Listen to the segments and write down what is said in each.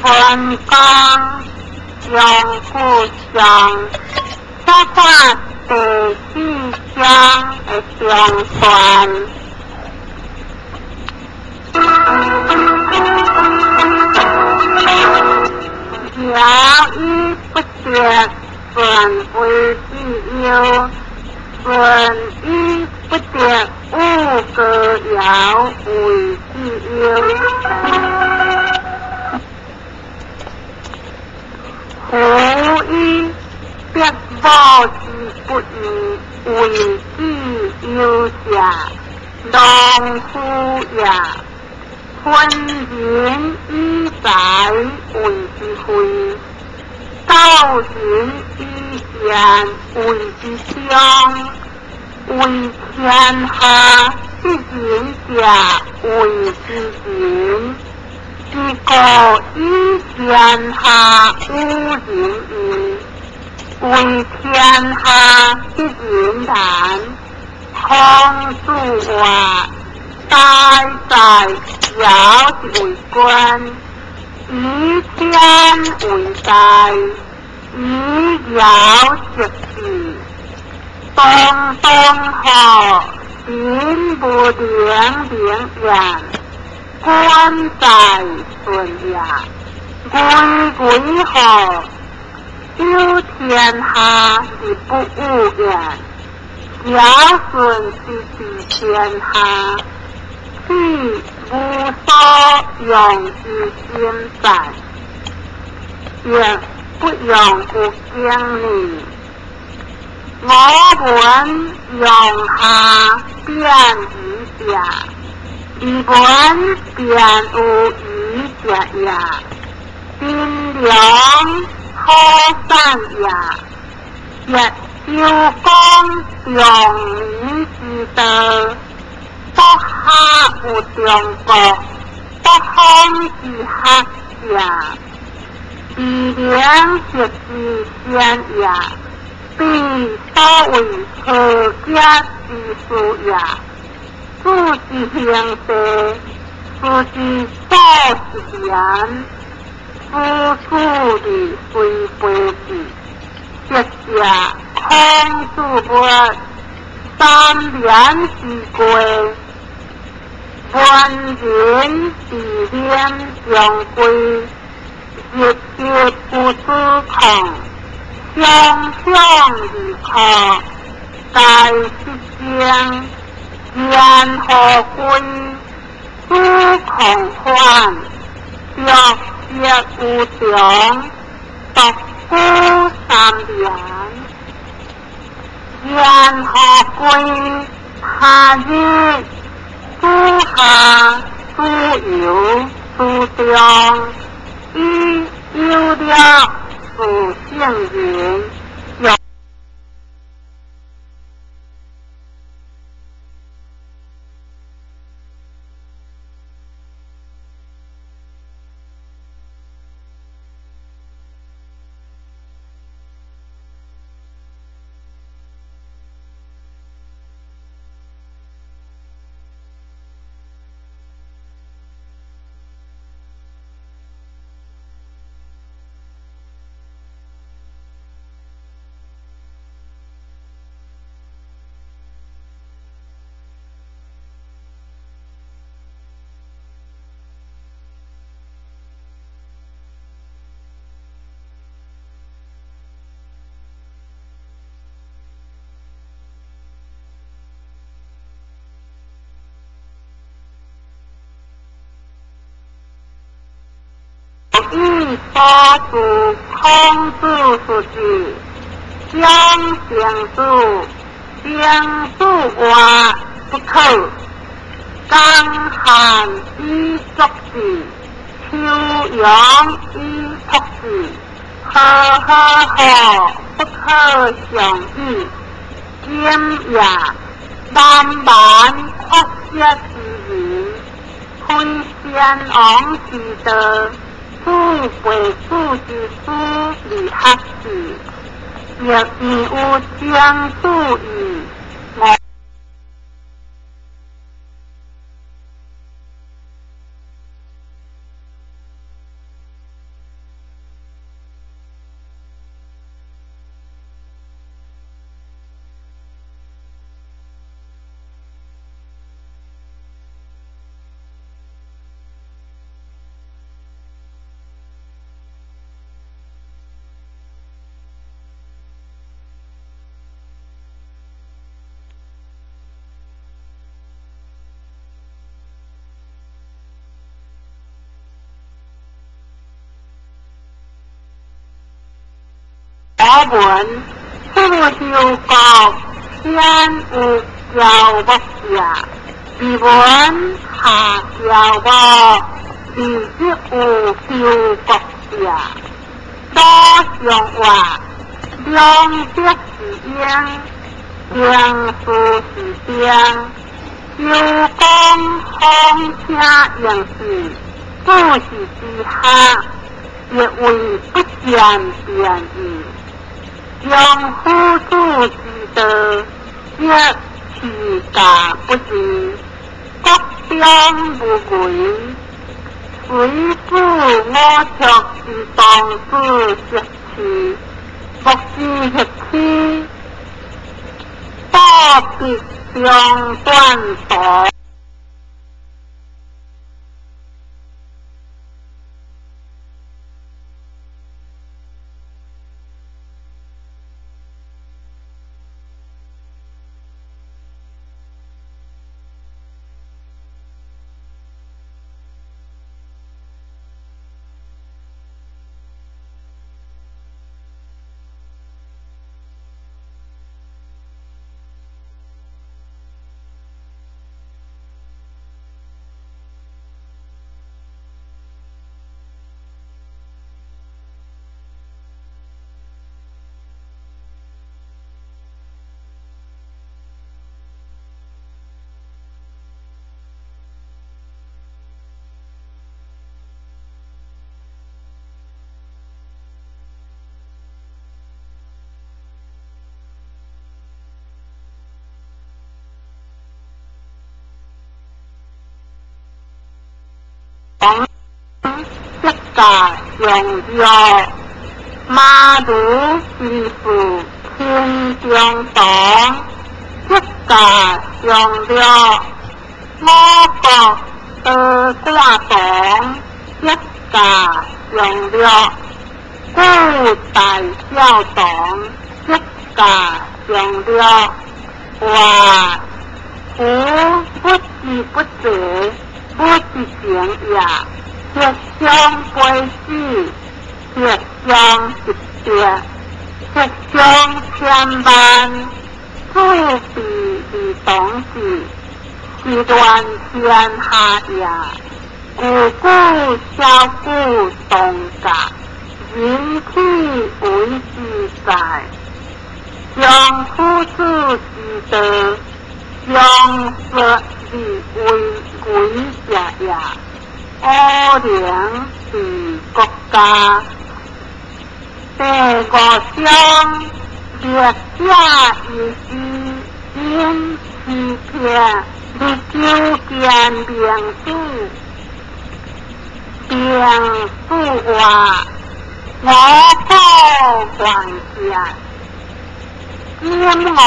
文公楊谷上，請看第四章的中段。堯以不得順為之憂，舜以不得惡歌謠為之憂。夫以必母之不義為之憂者，農夫也。分人以財為之費，教人以善為之長，為天下之仁者為之仁，是故以天下無仁義，為天下之仁難。孔子話：大在堯之為君，以天為大，以堯則治。東東河，民無寧寧焉，君在舜也。巍巍河，有天下而不惡焉。堯舜之治天下，岂無所用之心哉？亦不用有經呢？我聞用下變夷者，而聞變有夷者也。丁良可散也，亦周公重禮之道，不下有中國北方之學者，彼明學之先也，彼所謂何家之事也。子之行事，事之所之言，夫子而非非之，則者孔子曰：三年之過，文人自勉常規，日日有所控，相向而可，大失正，言何歸？子孔反，著色無常，獨孤三年。言何歸？夏日，子夏、子游、子張，以有略事聖人。以所自孔子述之，将成子，成子曰不可。章汉以作之，秋阳以托之，呵呵呵，不可上语。今也，南蛮发泄之人，非先王之道。子辈子之师而学之，亦有将子义。聞富休國鮮有喬木者，未聞下喬木，二則有休國者。老上話，量德是應，定事是定。周公訪請應事，子氏之下，亦為不見便矣。將夫子之道，則持家不治，國中無為。隨子五畜之當子食飼，莫之行欺，道必中斷途。則駕上略，馬如之父輕中堂，則駕上略，五國多掛堂，則駕上略，古大小堂，則駕上略。話夫不知不覺，不知情也。彼相背子，彼相執著，彼相千萬，自比而同之，是亂天下也。故故小故同價，人體為之在。將夫子之道，將說而為偽者也。烏靈是國家。第五章，劣者以之因欺騙，欲求見明主，明主話：我可願見，今我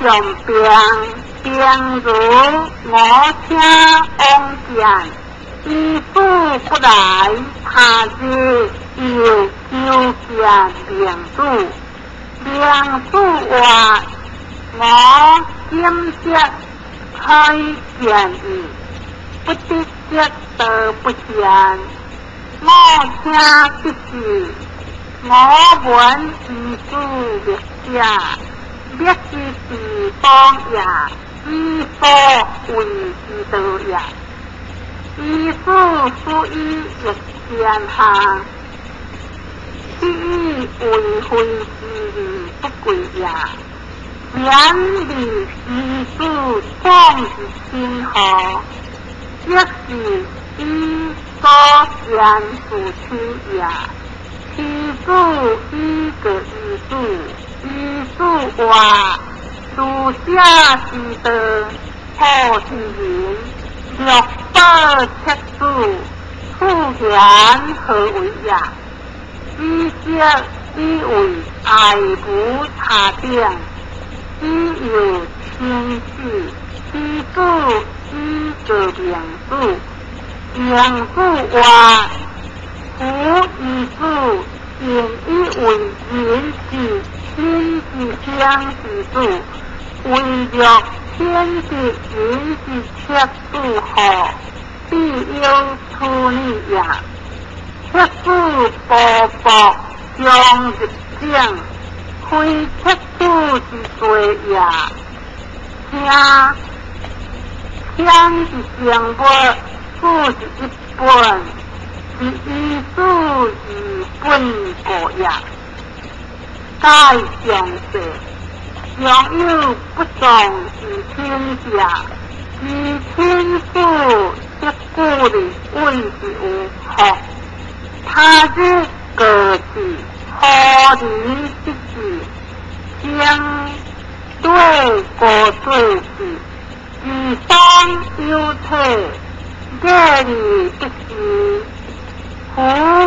上病，病如我請往見。醫師不來，他日又求見明主。明主話：我今則可以見伊，不得則得不見。我請得是，我聞醫師滅者，滅之地方也，以所為之道也。醫師所以益天下，岂以為非之利不貴也？言利醫師統之親何？則是以所見自取也。其子以個醫師，醫師話：儒者之道，何之仁？六寶七子，此言何為也？以色以為愛無差等，以有親子，其子以個明主。明主話：夫醫子應以為人之親之兄之子，為若天之人之妾子何？必有處理也。妾子步步將入井，非窃取之罪也。聽天之生物，此是一本，是依此而本故也。解詳細，常有不喪之親者，其親屬得故的位是有福。他日過去，何人得志？經對過做事，其喪有體，業力不是，夫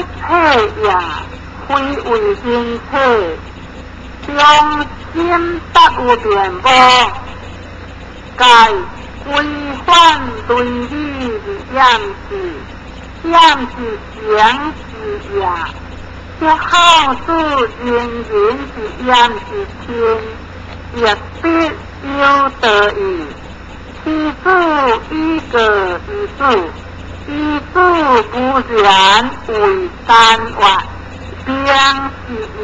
體也，非為人體，中心得有面目，該規範倫理的厭世，厭是成之也。這孝子人人之厭是親，亦必有道義。其子以過於子，以子不然為單活，兵是義。